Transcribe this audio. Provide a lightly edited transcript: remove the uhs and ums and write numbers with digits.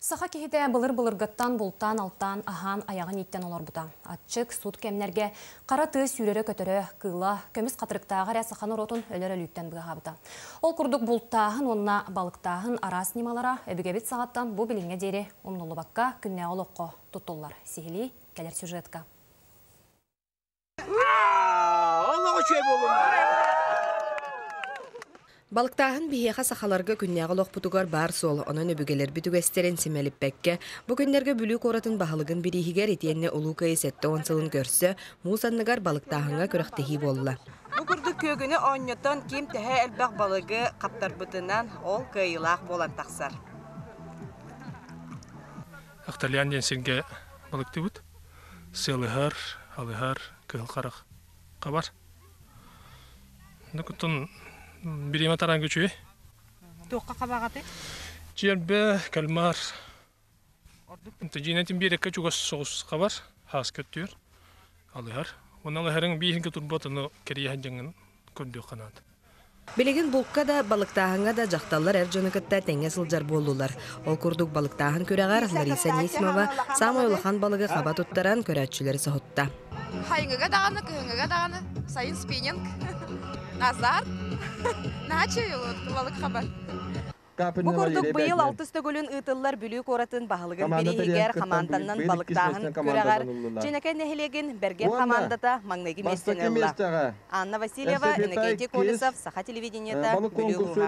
Саха киһитэ былыр-былыргыттан бултаан-алтаан, аһаан айаҕын ииттэн олорбута. Аччык, сут кэмнэргэ хара тыа сүүрэрэ-көтөрө, кыыла, көмүс хатырыктааҕа эрэ саха норуотун өлөр өлүүттэн быыһаабыта. Ол курдук бултааһын уонна балыктааһын араас ньымалара өбүгэбит саҕаттан бу билиҥҥэ диэри умнуллубакка күннээҕи олоххо туттуллар. Сиһилии кэлэр сюжетка. Балыктааһын биһиэхэ сахаларга күннээҕи олохпутугар баар суол, онон өбүгэлэрбит үгэстэрин симэлиппэккэ, бу күннэргэ Бүлүү куоратын баһылыгын бирииһигэр итиэннэ Улуу Кыайыы 70 сылын көрсө муус анныгар балыктааһыҥҥа күрэхтэһии буолла. Бу курдук күөгүнү оонньотон ким төһө элбэх балыгы хаптарбытынан ол кыайыылаах буолан тахсар. Ахталиан диэн сиргэ балыктыыбыт. Сыалыһар, алыһар, кыһыл харах хабар. Нукутун бириэмэ тараан күчү. Туохха хабаҕатый? Чиэрбэ, кальмар. Дьиинэтин биэрэккэ чугас соҕус хабар, хааска өттүөр, алыһар. Уонна алыһарыҥ бииһингэ турбат, ону кэрийэ сылдьаҥҥын көрдүөххэ наада. Билигин булка да, балыктааһыҥҥа да дьахталлар эр дьону кытта тэҥҥэ сылдьар буоллулар. Ол курдук балыктааһын күрэҕэр Лариса Анисимова саамай улахан балыгы хаба туттаран көрөөччүлэри соһутта. Хайыҥыга даҕаны, кыһыҥҥыга даҕаны сайын спиннинг, азарт, наһаа балык хабар. Бу курдук быйыл алтыс төгүлүн ыытыллар Бүлүү куоратын баһылыгын бирииһигэр хамаанданнан балыктааһын күрэҕэр Чинэкэ нэһилиэгин Бэргэн хамаандата маҥнайгы миэстэни ылла. Анна Васильева, Иннокентий Колесов, Саха телевидениета, Бүлүү улууһа.